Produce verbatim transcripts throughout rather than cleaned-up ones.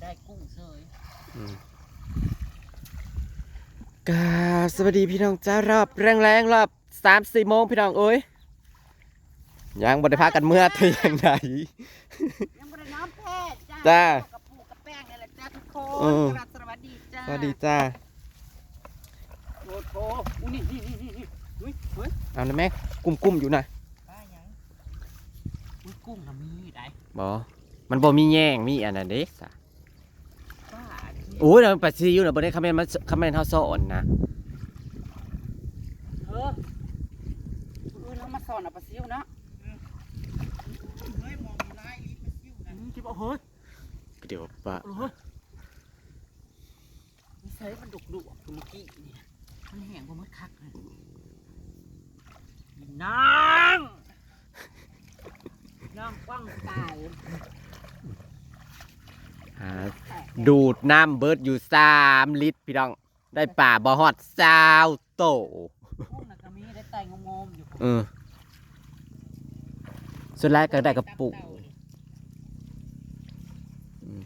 ได้กุ้งเฉย อืมกราบสวัสดีพี่น้องจ้า รอบแรงๆรอบสามสี่โมงพี่น้องเอ้ย ยังบ่ได้พากันเมือแต่อย่างใด ยังบ่ได้นอนแพทย์จ้า จ้า กับปูกับแป้งนี่แหละจ้าทุกคน เออ กราบสวัสดีจ้า สวัสดีจ้า โอ้โหอุ้ยนี่นี่นี่นี่นี่อุ้ยเฮ้ย เอานะแม่กุ้มกุ้มๆอยู่นะ ป้ายังอุ้ยกุ้งนะมีได้ บอมันบ่มีแย่งมีอันนั้นเด้สะ ป้า โอ้ยเราไปซีอยู่นะบ่ได้คอมเมนต์มาคอมเมนต์เฮาสอนนะ เออเออแล้วมาสอนเอาปลาซิวเนาะ เฮ้ยมองร้ายอีกมันซิ่วนะ อืมคิดว่าเฮ้ย เดี๋ยวปะ เฮ้ยไม่ใช่มันดุกดุกคือเมื่อกี้เนี่ยมันแห้งกว่ามันคักเลยนางนางกว้างตาย หาดูดน้ำเบิดอยู่สามลิตรพี่น้อง ได้ปลาบ่ฮอดซาวโต พวกนั้นก็มีได้ไต่งมๆอยู่ เออ ส่วนแรกก็ได้กระปู อืม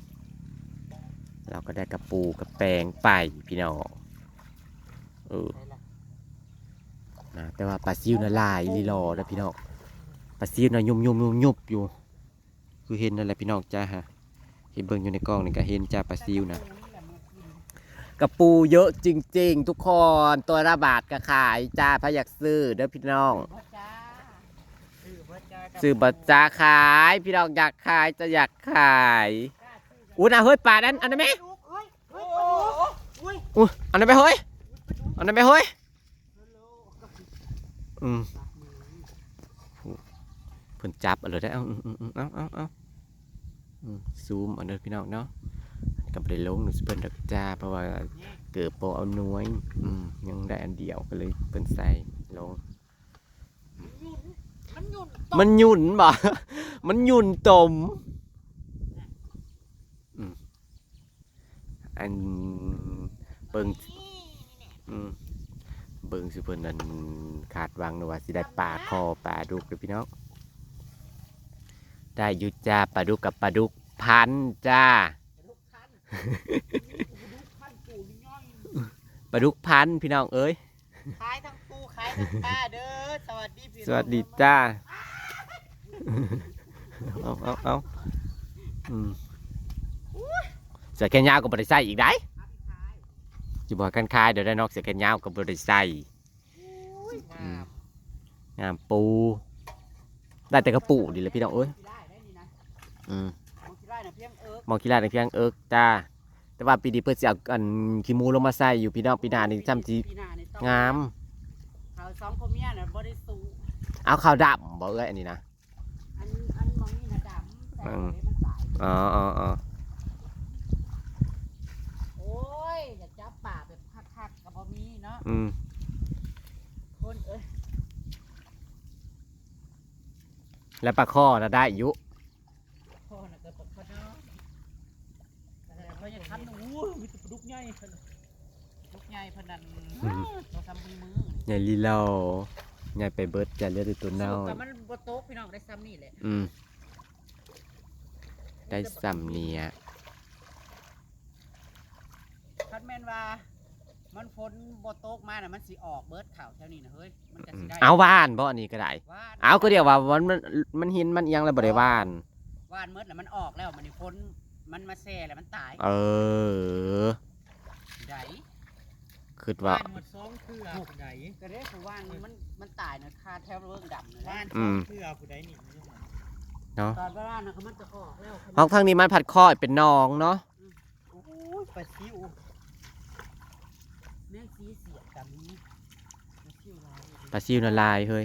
เราก็ได้กระปูกับแปงไปพี่น้อง เออ นะ แต่ว่าปลาซิวน่ะหลายลีลอนะพี่น้อง ปลาซิวน่ะยุบยุบยุบยุบอยู่ คือเห็นนั่นแหละพี่น้องจ้าฮะ เห็นเบิ่งอยู่ในกล้องนี่ก็เห็นจ้าปลาซิวนะ กระปูเยอะจริงๆ ทุกคน ตัวละบาทก็ขายจ้า ถ้าอยากซื้อเด้อพี่น้อง พ่อจ้าซื้อพ่อจ้า ซื้อบ่จ้าขาย พี่น้องอยากขายจะอยากขาย อุ้ยนะเฮ้ยปลานั้นอันนั้นไหม เฮ้ยเฮ้ย อุ้ยอันนั้นไหมเฮ้ยอันนั้นไหมเฮ้ยอืมเพิ่นจับเอาเลยได้เอาอืมอืมอืมเอาเอาเอาอืมซูมเอาเด้อพี่น้องเนาะก็บ่ได้ลงหนูสิเพิ่นดอกจ้า เพราะว่าเกิดบ่อำนวยอืมยังได้อันเดียวก็เลยเพิ่นใส่ลง มันหยุ่น มันหยุ่นบ่ มันหยุ่นตม อืม อันเบิ่ง อืม เบิ่งสิเพิ่นนั่นคาดหวังนะว่าสิได้ปลาคอปลาดุกเด้อพี่น้อง ได้อยู่จ้า ปลาดุกกับปลาดุกพันจ้า ปลาดุกพันพี่น้องเอ้ย ขายทั้งปูขายทั้งปลาเด้อ สวัสดีพี่น้อง สวัสดีจ้า เอาเอาเอาอืมเสื้อแขนยาวก็บ่ได้ใส่อีกได้ ขายพี่ขาย สิบอกกันขายเดี๋ยวได้นอกเสื้อแขนยาวก็บ่ได้ใส่ อุ้ยงาม งามปู ได้แต่กระปูดีเลยพี่น้องเอ้ย ขี้ไล่ได้นี่นะ อืม มองขี้ไล่นะเพียงเอิก มองขี้ไล่ในเพียงเอิกจ้า แต่ว่าปีนี้เพิ่นสิเอาอันขี้หมูลงมาใส่อยู่พี่น้อง ปีหน้านี่ซ้ำสิ ปีหน้านี่ต้อง งาม เขาสองคนเมียน่ะบ่ได้สู้ เอาขาวดำบ่เอ้ยอันนี้นะ อันอันมองนี่นะดำแต่ อืม เดี๋ยวมันตาย อ๋ออ๋ออ๋อ โอ้ยอยากจับปลาแบบคักๆกับบ่มีเนาะ อืม คนเอ้ย แล้วปลาคอนะได้อยู่ พ่อน่ะก็ปลาขาวน้อยแต่เขายังทำหนูมีแต่ปลาดุกใหญ่ปลาดุกใหญ่พะนันเราทำมือมือ ใหญ่ลีลอใหญ่ไปเบิดจ้าเหลือแต่ตัวน้อย แต่มันบ่โตกพี่น้องได้ซ้ำนี่แหละ อืม ได้ซ้ำเนี่ย คันแม่นว่า มันฝนบ่ตกมาน่ะมันสิออกเบิดข่าวแถวนี้นะเฮ้ยมันก็สิได้ เอาหว่านบ่อันนี้ก็ได้ หว่าน เอาก็เดี๋ยวว่ามันมันมันหินมันเอียงแล้วบ่ได้หว่าน หว่านเมิดแล้วมันออกแล้วมันนี่ฝนมันมาแช่แล้วมันตาย เออ ได้ คิดว่า หมดสองเทื่อผู้ใด ก็ได้คือหว่านมันมันตายนะคาแถวเรื่องดำเลย บ้า นะ นสองเทื่อผู้ใดนี่ เนาะ ตอนเวลานะเขามันจะออกแล้ว ห้องทางนี้มันผัดคอยเป็นหนองเนาะ โอ้ยปลาซิวแม่งสีเสียดกันนี้ปลาซิวลาย ปลาซิวน่ะลายเฮ้ย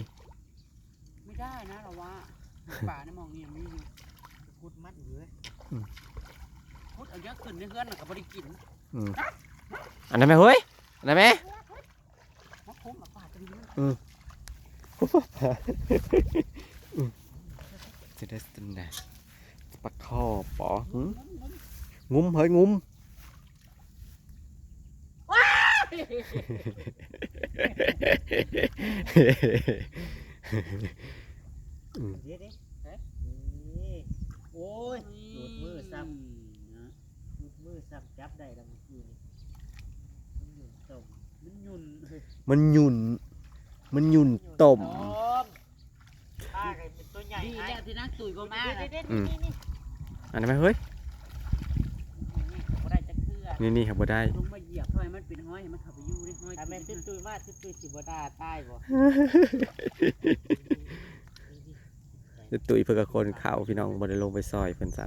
ไม่ได้นะเราว่าปลาในมองนี่ยังมีอยู่ ขุดมัดอยู่เลย พุดเอาเยอะขึ้นในเฮือนน่ะก็บ่ได้กิน อืมอันนั้นไหมเฮ้ยอันนั้นไหม มาคุ้มเอาปลาจะมี อืมอืมจะได้สนนะปลาคอปอหึงุ้มเฮ้ยงุ้ม เดี๋ยวดิเฮ้ยนี่โอ้ยหลุดมือซ้ำนะ มัน มันหยุ่น มันหยุ่นต้ม ปลาก็เป็นตัวใหญ่ ดีแล้วที่นักตุยบ่มา เด็ น่ะ ดเด็ด อืม นี่นี่ อันนั้นไหมเฮ้ย บ่ได้จักเทื่อ นี่นี่ครับบ่ได้ ลงมาเหยียบห้อยมันเป็นห้อยให้มันเข้าไปอยู่ในห้อย ถ้าแม่นติดตุยมาติดตุยสิบ่ด่าตายบ่ ตุ้ยเพื่อกับคนเขาพี่น้องบ่ได้ลงไปซอยเพิ่นซ้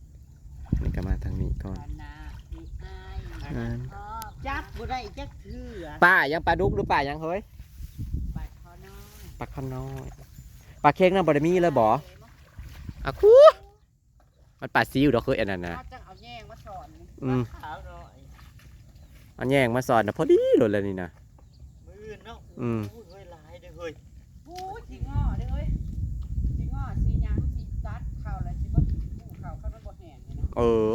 ำนี่ก็มาทางนี้ก่อน อันนาที่อาย อ่า จับบ่ได้จักเทื่อ ป้ายังปลาดุกหรือป้ายังเฮ้ย ปลาคอน้อย ปลาข้าวน้อยปลาเค็งน่ะบ่ได้มีเลยบ่อ่ะคูมันปลาซิวดอกเฮ้ยอันนั้นนะ เขาจะเอาแยงมาสอนนี่ อืม ขาวหน่อย อันแยงมาสอนนะพอดีเลยเลยนี่นะ มืออื่นเนาะ อืม โอ้ยเฮ้ยหลายเด้อเฮ้ย โอ้ยขี้ง้อเด้อเฮ้ยขี้ง้อสีหยังสีตัดเข่าแล้วสิบ่กินคู่เข่าเขามันบ่แห้งนี่นะ เออ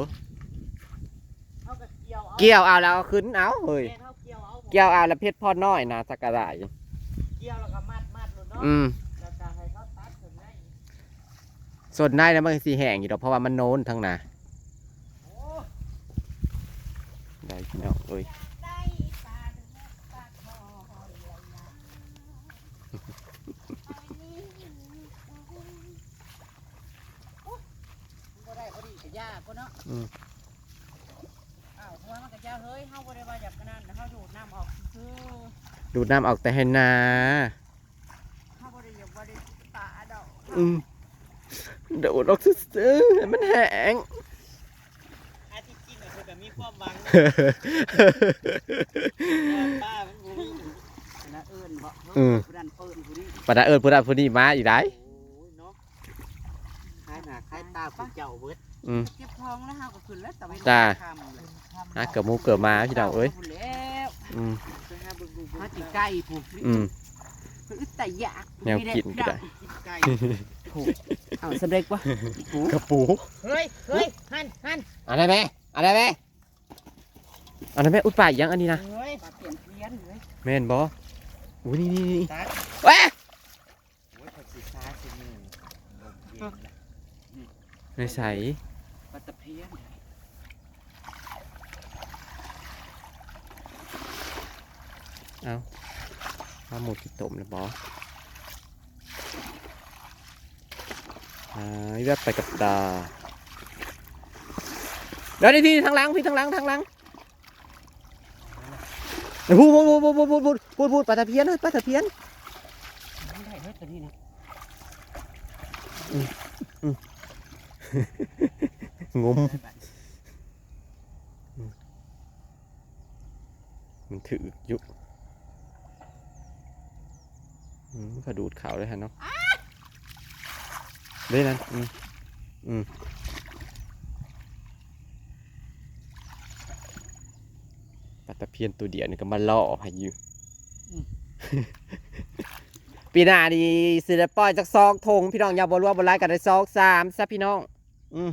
เขาก็เกี่ยวเอา เกี่ยวเอาแล้วเอาขึ้นเอาเฮ้ย แม่นเขาเกี่ยวเอา เกี่ยวเอาแล้วเพชรพ่อน้อยนะสักกะได้ เกี่ยวแล้วก็มัดมัดหลุดเนาะ อืม แล้วก็ให้เขาตัดถึงได้ ส่วนได้แล้วมันสีแห้งอยู่ดอกเพราะว่ามันโน้นทั้งนะ โอ้ ได้พี่น้องเอ้ย บ่ได้บ่ดีกะยาก็เนาะ อืม อ้าวหัวมันกะยาเฮ้ยเฮาบ่ได้ว่าอยากกันนั่นเฮาดูดน้ำออกซื่อ ดูดน้ำออกแต่ให้นา ๆเฮาบ่ได้อยากบ่ได้ปลาดอก อืมดูดออกซื่อๆให้มันแห้ง อาทิตย์กินน่ะเพิ่นก็มีความหวังนะ ป้ามันบ่มี นะเอิ้นบ่ อืม ผู้นั้นเปิ้นผู้นี้ ปะนะเอิญผู้นั้นผู้นี้มาอีกได้ โอ้ยเนาะขายหน้าขายตาผู้เจ้าเบิด อืม เก็บของแล้วเฮาก็ขึ้นแล้วตะเวน จ้า ค่ำเลย หาเกือบหมูเกือบหมาพี่น้องเอ้ย แล้ว อืม ไปหาเบิ่งดูเบิ่ง มาสิใกล้ผู้ อืม คือแต่อยาก แนวกินก็ได้ กินไก่ เอาสำเร็จวะ กระปู เฮ้ยเฮ้ยหันหัน อันนั้นไหมอันนั้นไหมอันนั้นไหมอุ้ยป่าอีหยังอันนี้นะ เฮ้ย ปลาเปลี่ยนเพี้ยนเลย แม่นบ่อุ้ยนี่นี่นี่ ตัด เอ้ย โอ้ยผักชีฟ้าสิหนึ่งลมเย็นนะ ในใส ปลาตะเพียน เอาข้าวหมูที่ต้มแล้วบ่หายแวบไปกับตาแล้วนี่พี่ทางหลังพี่ทางหลังทางหลังพูดพูดพูดพูดพูดพูดพูดพูดปลาตะเพียนเฮ้ยปลาตะเพียน ไม่ได้เฮ้ยตัวนี้นะ งม มันถืออยู่อืมกระดูดเขาเลยฮะเนาะได้นั้นอืมอืมปลาตะเพียนตัวเดียวนี่ก็มาล่อให้อยู่ ปีหน้านี่สิได้ปล่อยจักสองทงพี่น้องอย่าบ่รวมบ่ไล่กันได้สองสามซะพี่น้อง อืม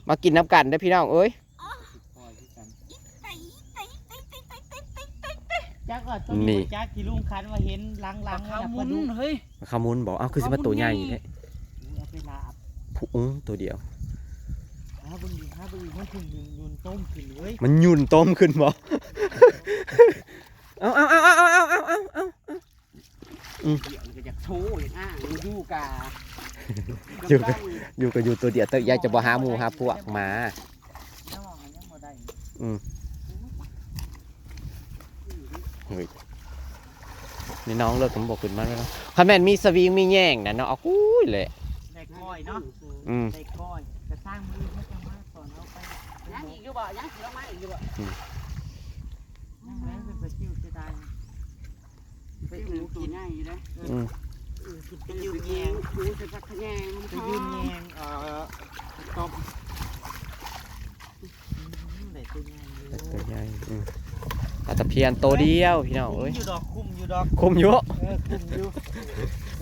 มากินน้ำกันเด้อพี่น้องเอ้ย จักว่าตัวนี้ นี่ จักที่ลุงคันว่าเห็นหลังๆ ข้าว นั่น มุ น่ะ น ปลาดุก เฮ้ย ข้าวมุนบอกเอาคือสิมาตัวใหญ่แท้ เอาไปลาบ ผู้อุ้งตัวเดียว หาเบิ่งดีหาเบิ่งมันถึงยืนยืนต้มขึ้นเว้ย มันหยุ่นต้มขึ้นบ่เอาเอาเอาเอาเอาเอาเอาเอา เดี๋ยวมันก็จะโชว์อย่างอ้างมันอยู่กะ อยู่กับอยู่กับอยู่ตัวเดียวแต่ยายจะบ่หาหมู่หาพวกมา น้องยังบ่ได้ อืมเฮ้ยนี่น้องเลิกผมบอกขึ้นมาแล้วนะคันแม่นมีสวิงมีแย่งนะเนาะเอากุ้ยเลย ได้ก้อยเนาะ อืม ได้ก้อยกระสร้างมือเขาจะมาสอนเอาไป ยังอีกอยู่บ่ยังสิลงมาอีกอยู่บ่ นั่งแล้วเป็นปลาซิวเสียดาย ไปอยู่กินง่ายอยู่นะ อืม ไปยืมแยง หมูใส่ผักขะแยง ไปยืมแยงเอ่อต้มได้ตัวใหญ่อยู่ ตัวใหญ่อืมปลาตะเพียนตัวเดียวพี่น้องเอ้ย อยู่ดอกคุ้มอยู่ดอก คมอยู่ เออคุ้มอยู่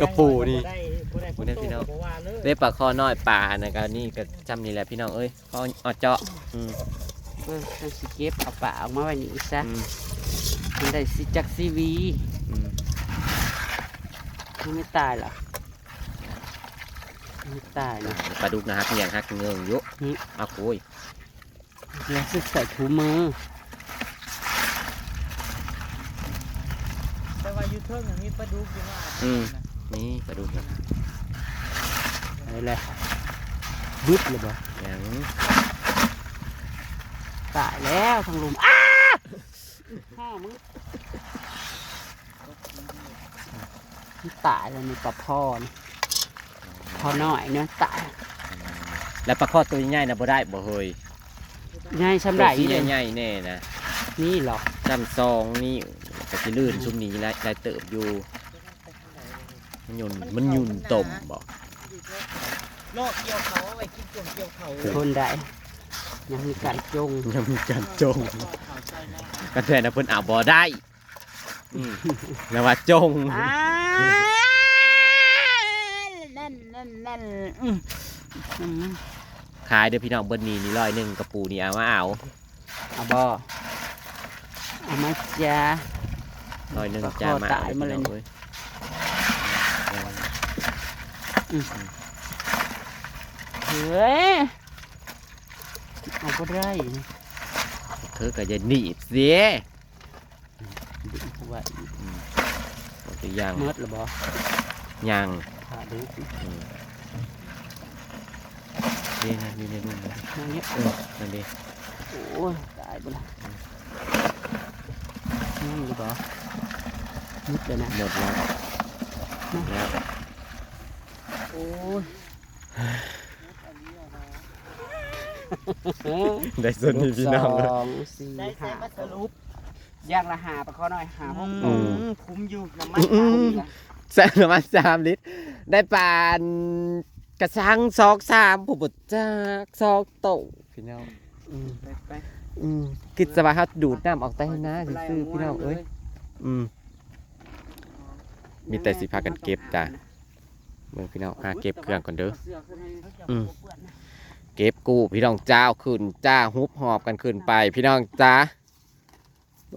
กระปูนี่ ได้บ่ได้ บ่ได้พี่น้อง บ่ว่าเลย ได้ปลาคอน้อยปลานะก็นี่ก็จำนี่แหละพี่น้องเอ้ยพอเอาเจาะอืม เออจังสิเก็บเอาปลาออกมาไว้นี่ซะ อืม มันได้สิจักซีวี อืม มันไม่ตายหรอไม่ตายนะ ปลาดุกนะฮักเงียงฮักเงิงอยู่ อืม เอาโอ้ย แล้วสิใส่ถุงมือ อ ว่าอยู่เทิงน่ะมีปลาดุกอยู่เนาะ อืม นี่ปลาดุกนะ ไปเลยบึดเลยบ่ ยัง ตายแล้วทางลุมอ้าพ่อมึงมันตายแล้วมีปลาพ่อนี่พ่อน้อยเนาะตาย แล้วปลาคอตัวใหญ่นะบ่ได้บ่เฮ้ย ง่ายช่ำไร ตัวที่ เลย ใหญ่ๆแน่นะ นี่เหรอ จำซองนี่ก็สิลื่นซุมนี้หลายหลายเติบอยู่ มันยุนมันยุนต้มบ่ เลาะเกี่ยวเขาเอาไว้กินช่วงเกี่ยวเขา คนใดยังมีการจง ยังมีการจงกันแทนนะเพิ่นเอาบ่ได้ อืมนะว่าจง อ่านั่นนั่นนั่นอืมอืม ขายเด้อพี่น้องเบิดนี้นี่ร้อยหนึ่งกระปูนี่เอามาเอา เอาบ่เอามาจ้า ร้อยหนึ่งจ้ามา ปลาคอตายมาเลย พี่น้องอ้ เฮ้ยเอาก็ได้ เธอก็อย่าหนีบสิ ดึงเอาไว้ เอาตัวอย่าง เมิดหรือบ่ ยัง ขาดู อืมนี่นะอยู่ในรูมนะ อย่างเงี้ย เออนั่นดิ โอ้ยตายไปละยังอยู่บ่มิดเลยนะ หมดแล้วแล้ว โอ้ย ได้ส่วนนี้พี่น้องเลย สองสี่ ได้ใส่ ห้า มาสรุป อย่างละห้าปลาคอน้อยห้าหก อืม โต อืม คุ้มอยู่น้ำมัน อืม สามนี่นะ ใส่น้ำมันสามลิตร ได้ปลากระชังซอกสามผู้บดจากซอกโตพี่น้อง อืม ไปไป อืมคิดสบายครับดูดน้ำออกใต้น้าซื่อๆพี่น้องเอ้ย อืมมีแต่สิพากันเก็บจ้ะ เบิ่งพี่น้องหาเก็บเครื่องก่อนเด้อ เสื้อขึ้นให้ อืม เก็บกู้พี่น้องเจ้าขึ้นจ้าฮุบหอบกันขึ้นไปพี่น้องจ้า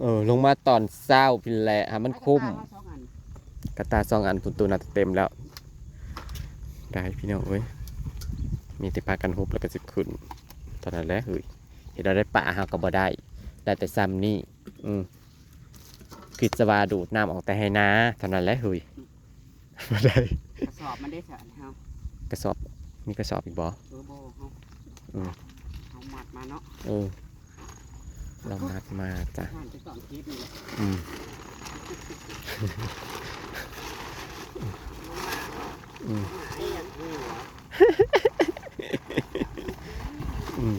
เออ ลงมาตอนเช้าพี่แหละหามันคุ้ม เอาสองอัน กระตาสองอันตุนตุนน่าจะเต็มแล้ว ได้พี่น้องเอ้ย มีแต่พากันฮุบแล้วก็สิขึ้นเท่านั้นแหละเฮ้ย เห็นเราได้ปลาเฮาก็บ่ได้ ได้แต่ซ้ำนี่ อืมคิดจะว่าดูดน้ำออกแต่ให้นาเท่านั้นแหละเฮ้ย บ่ได้ กระสอบมันได้สารเฮาก ระสอบ มีกระสอบอีกบ่ เออโบเฮา อืม เฮามัดมาเนาะ เออ เรามัดมาจ้ะ ผ่านไปสองคลิปนี่แหละ อืม อืม อืม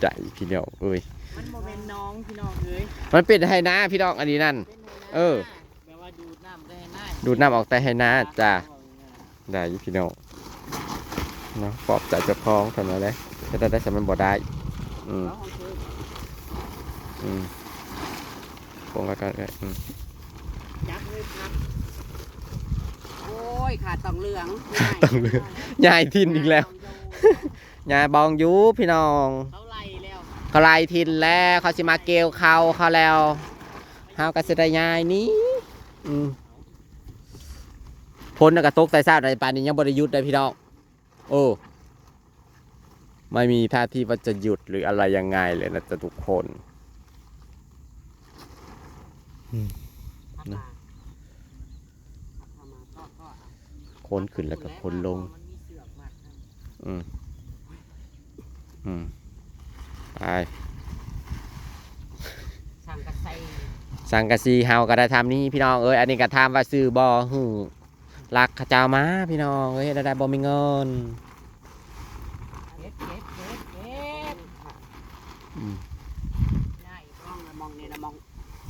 ได้พี่น้องเอ้ย มันโมเมนน้องพี่น้องเอ้ย มันเป็นไฮนาพี่น้องอันนี้นั่น เออ แปลว่าดูดน้ำได้ให้หน้า ดูดน้ำออกแต่ไฮนาจ้ะ ได้อยู่พี่น้อง เนาะปลอบใจเจ้าของเท่านั้นแหละจะได้ได้สำมันบ่ได้ อืม อืมคงแล้วกันเอ้ยอืม จับเลยครับ โอ้ยขาดตองเหลือง ต้องเลือก ยายทินอีกแล้ว ยายบองอยู่พี่น้อง เขาไล่แล้ว เขาไล่ทินแล้ว เขาสิมาเกลเขาเขาแล้ว เฮาก็สิได้ยายนี่ อืมฝนน่ะก็ตกแต่เช้าในป่านนี้ยังบ่ได้หยุดเลยพี่น้อง โอ้ ไม่มีท่าทีว่าจะหยุดหรืออะไรยังไงเลยนะจ๊ะทุกคน อืม นะ คนขึ้นแล้วก็คนลง อืม อืม ไป สังกะสี สังกะสีเฮาก็ได้ทำนี่พี่น้องเอ้ย อันนี้ก็ทำว่าซื้อบ่หื้อลักเขาเจ้ามาพี่น้องเอ้ย ได้ได้บ่มีเงิน เก็บเก็บเก็บเก็บ อืม ได้มองละมองนี่ละมอง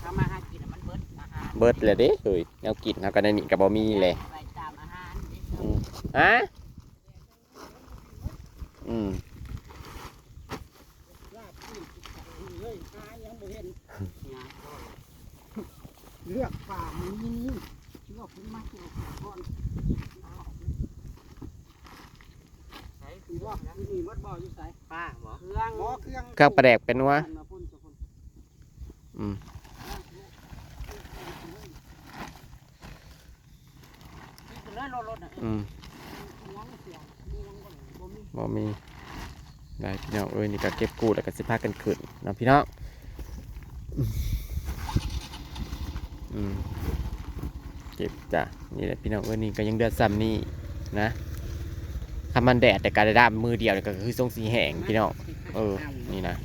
เขามาหากินน่ะมันเบิดอาหาร เบิดเลยเด้เฮ้ย แนวกินเฮาก็ได้นี่ก็บ่มีเลย ไปตามอาหาร อืมฮะ อืม เลือกป่ามันนี่นี่เลือกขึ้นมาเกี่ยวก่อนใส่คือว่าที่นี่มัดบ่ออยู่ใส่ ป้าหมอ เครื่องบ่เครื่อง เครื่องปลาแดกเป็นวะ มาพ่นกับพ่น อืม นี่คือเลื่อนรถรถน่ะ อืม เสียงเสียงมียังบ่มี บ่มี ได้พี่น้องเอ้ย นี่ก็เก็บกู้แล้วก็สิพากันขึ้นเนาะพี่น้อง อืม เก็บจ้ะ นี่แหละพี่น้องเอ้ย นี่ก็ยังเดือดซ้ำนี่นะ ถ้ามันแดดแต่กะได้ด้ามมือเดียวนี่ก็คือทรงสีแห้งพี่น้อง เออ นี่นะ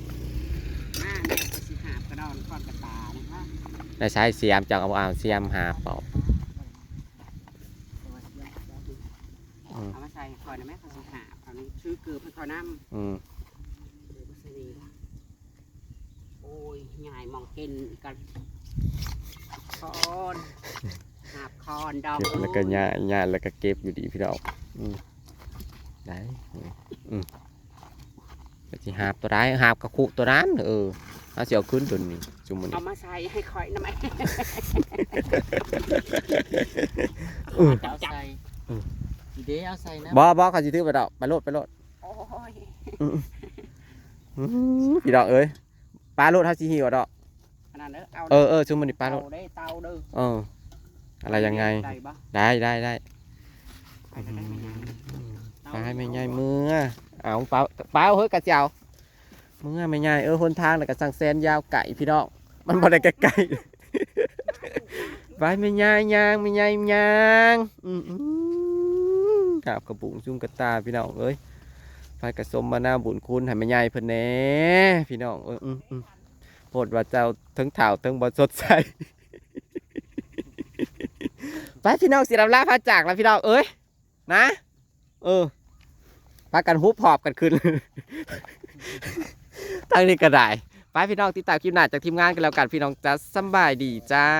มาเนี่ยก็สิหาบกระดอนก้อนกระตานะคะ นายชายเสียมจังเอาเอาเสียมหาเปล่า อืม เอามาใส่คอยนะแม่เขาสิหาบเอานี่ซื้อเกลือให้คอยน้ำ อืม เกลือมาใส่นี่ละโอ้ยใหญ่มองเก่นกันคอนหาบคอนดอก เก็บแล้วก็หยาดหยาดแล้วก็เก็บอยู่ดีพี่น้อง อืม ได้ อืม อืม ก็สิหาบตัวใดหาบกระคุตัวนั้น เออ เอาสิเอาขึ้นตัวนี้จุ่มมัน เอามาใส่ให้คอยนะแม่ อืม เอาใส่ อืม อีเด้เอาใส่นะ บ่บ่เขาสิถือไปดอก ไปโลด ไปโลด โอ้ย อืมอืมพี่น้องเอ้ย ปลาโลดเขาสิหิวดอก ขนาดนั้นเอา เออเออจุ่มมันนี่ปลาโลด เตาได้เตาเด้อ เออ อะไรยังไง ได้ปะ ได้ได้ได้ ไปแล้วได้ไหมยัง ปลาให้แม่ใหญ่เมือ เอาปลาปลาเฮ้ยกระเจียวเมือแม่ใหญ่เออหนทางแล้วก็สั่งแสนยาวไก่พี่น้อง มันบ่ได้ใกล้ๆ ไปแม่ใหญ่ย่างแม่ใหญ่ย่างอืมอืมครับกระปุงจุ่มกระตาพี่น้องเอ้ย ไปกระสมมาหน้าบุญคุณให้แม่ใหญ่เพิ่นแหน่พี่น้องเอ้ยอืมอืมโพดว่าเจ้าทั้งเฒ่าทั้งบ่สดใส ไปพี่น้องสิลำลาพาจากแล้วพี่น้องเอ้ย นะ เออ พากันฮุบหอบกันขึ้น ทางนี้ก็ได้ ไปพี่น้องติดตามคลิปหน้าจากทีมงานกันแล้วกันพี่น้องจ้า สำบายดีเจ้า